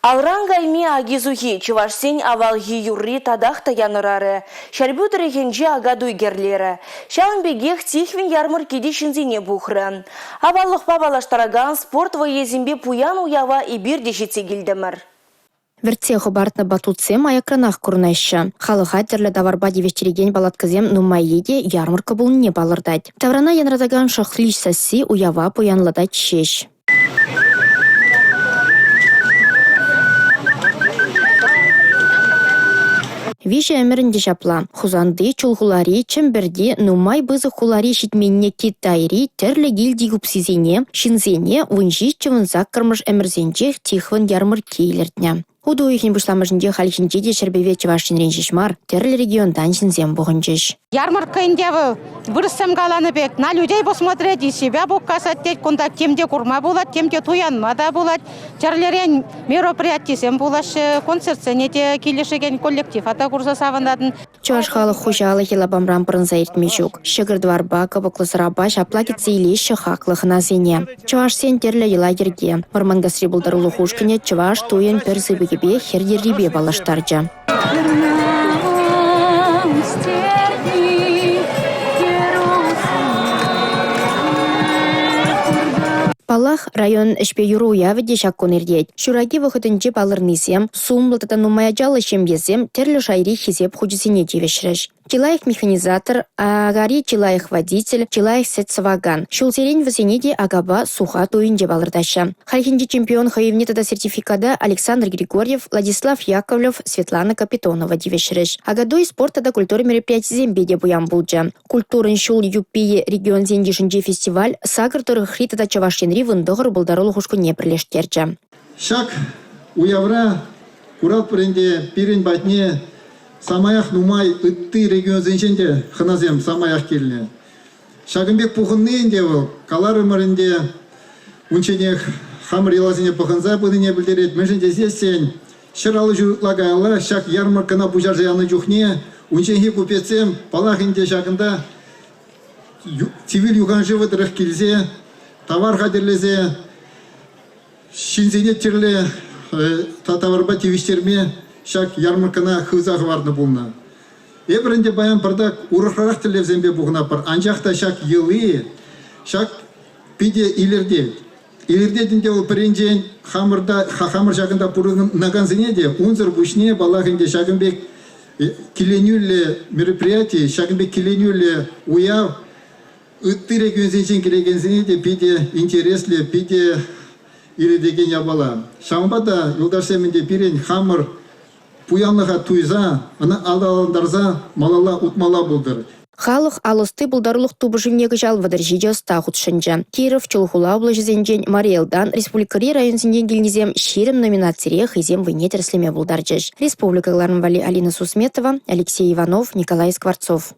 Алран кайми аки-сухи, чӑвашсен авалхи юрри татах та янӑрарӗ. Ҫӗрпӳ тӑрӑхӗнче Акатуй кӗрлерӗ. Ҫавӑн пекех Тихвин ярмӑркки те ҫынсене пухрӗ. Аваллӑхпа паллаштаракан спорт вӑййисемпе пуян уява эпир те ҫитсе килтӗмӗр. Вӗртсе хӑпартнӑ батутсем аякранах курӑнаҫҫӗ. Халӑха тӗрлӗ таварпа тивӗҫтерекен палаткӑсем нумаййи те ярмӑркка пулнине палӑртать. Таврана янратакан шӑхлич сасси уява пуянлатать ҫеҫ. Виҫӗ ӗмӗр ӗнтӗ ҫапла. Хусанти, Чулхулари, Чӗмпӗрти, нумай пысӑк хулари ҫитменне Китайри тӗрлӗ гильди купсисене, ҫынсене 17-18-мӗш ӗмӗрсенчех Тихвӑн ярмӑркки илӗртнӗ. Утӑ уйӑхӗн пуҫламӑшӗнче хальхинче те Ҫӗрпӗве Чӑваш Енрен ҫеҫ мар, тӗрлӗ регионтан ҫынсем пухӑнчӗҫ. Ярмарка ӗнтӗ вӑл вырӑссем каланӑ пек на людей посмотреть и себя показать тет. Кунта тем те курма пулать, тем те туянма та пулать. Тӗрлӗрен мероприятисем пулаҫҫӗ, концертсене те килӗшекен коллектива та курса савӑнатӑн. Чӑваш халӑх хуҫалӑхӗ лапамран пӑрӑнса иртме ҫук. Ҫӑкӑр-тӑварпа, кӑпӑклӑ сӑрапа ҫапла кӗтсе илеҫҫӗ хаклӑ хӑнасене. Чӑвашсен тӗрлӗ йӑла-йӗрке. Вӑрманкасри пултарулӑх ушкӑнӗ чӑваш туйӗн пӗр сыпӑкӗпе хӗр йӗррипе паллаштарчӗ. Паллах, район ӗҫпе юрӑ уявӗ те ҫак кун иртет. Ҫураки вӑхӑтӗнче палӑрнисем, сумлӑ тата нумай ачаллӑ ҫемьесем тӗрлӗ шайри хисеп хучӗсене тивӗҫрӗҫ. Чи лайӑх механизатор, акари чи лайӑх водитель, чи лайӑх сӗт сӑвакан. Ҫулсерен вӗсене те акапа суха туйӗнче палӑртаҫҫӗ. Хальхинче чемпион хӑйӑвне тата сертификата Александр Григорьев, Владислав Яковлев, Светлана Капитонова тивӗҫрӗҫ. Акатуй спорт тата культура мероприятийӗсемпе те пуян пулчӗ. Культурӑн ҫул юппийӗ регионсен йышӗнчи фестиваль сакӑр тӑрӑхри тата Чӑваш Енри 19 пултарулӑх ушкӑнне пӗрлештерчӗ. Ҫак уявра куратпӑр ӗнтӗ пирӗн патне самаях нумай ытти регионсенчен те хӑнасем самаях килнӗ. Ҫакӑн пек пухӑнни ӗнтӗ вӑл, каларӑмӑр ӗнтӗ, унчченех хамӑр йӑласене пӑхӑнса пынине пӗлтерет. Мӗншӗн тесессӗн 150 ҫул ытла каялла ҫак ярмӑрккӑна пуҫарса янӑ чухне унчченхи купецсем, паллах ӗнтӗ, ҫакӑнта Цивиль юханшывӗ тӑрӑх килсе тавар хатӗрлесе Ҫынсене тӗрлӗ таварпа тивӗҫтерме ҫак ярмӑрккӑна хывса хӑварнӑ пулнӑ. Эпир ӗнтӗ паян пӑртак урӑхрарах тӗллевсемпе пухӑнатпӑр, анчах та ҫак йӑли ҫак питӗ илӗртет. Илӗртет ӗнтӗ вӑл пӗринчен хамӑрта хамӑр ҫакӑнта пурӑнакансене те, унсӑр пуҫне, паллах ӗнтӗ, ҫакӑн пек киленӳллӗ мероприяти, ҫакӑн пек киленӳллӗ уяв Ытти регионсенчен килекенсене те питӗ интереслӗ, питӗ илӗртекен япала. Ҫавӑнпа та, юлташсем, ӗнтӗ пирӗн хамӑр пуянлӑха туйса, ӑна аталантарса малалла утмалла пултӑр. Халӑх ал ӑсти пултарулӑх тупӑшӑвне кӑҫал 37 ӑста хутшӑнчӗ. Киров, Чулхула облаҫӗсенчен, Мари Элтан, республикӑри районсенчен килнисем 20 номинацире хӑйсен вӑйне тӗрӗслеме пултарчӗҫ. Республика кӑларӑм валли Алина Сусметова, Алексей Иванов, Николай Скворцов.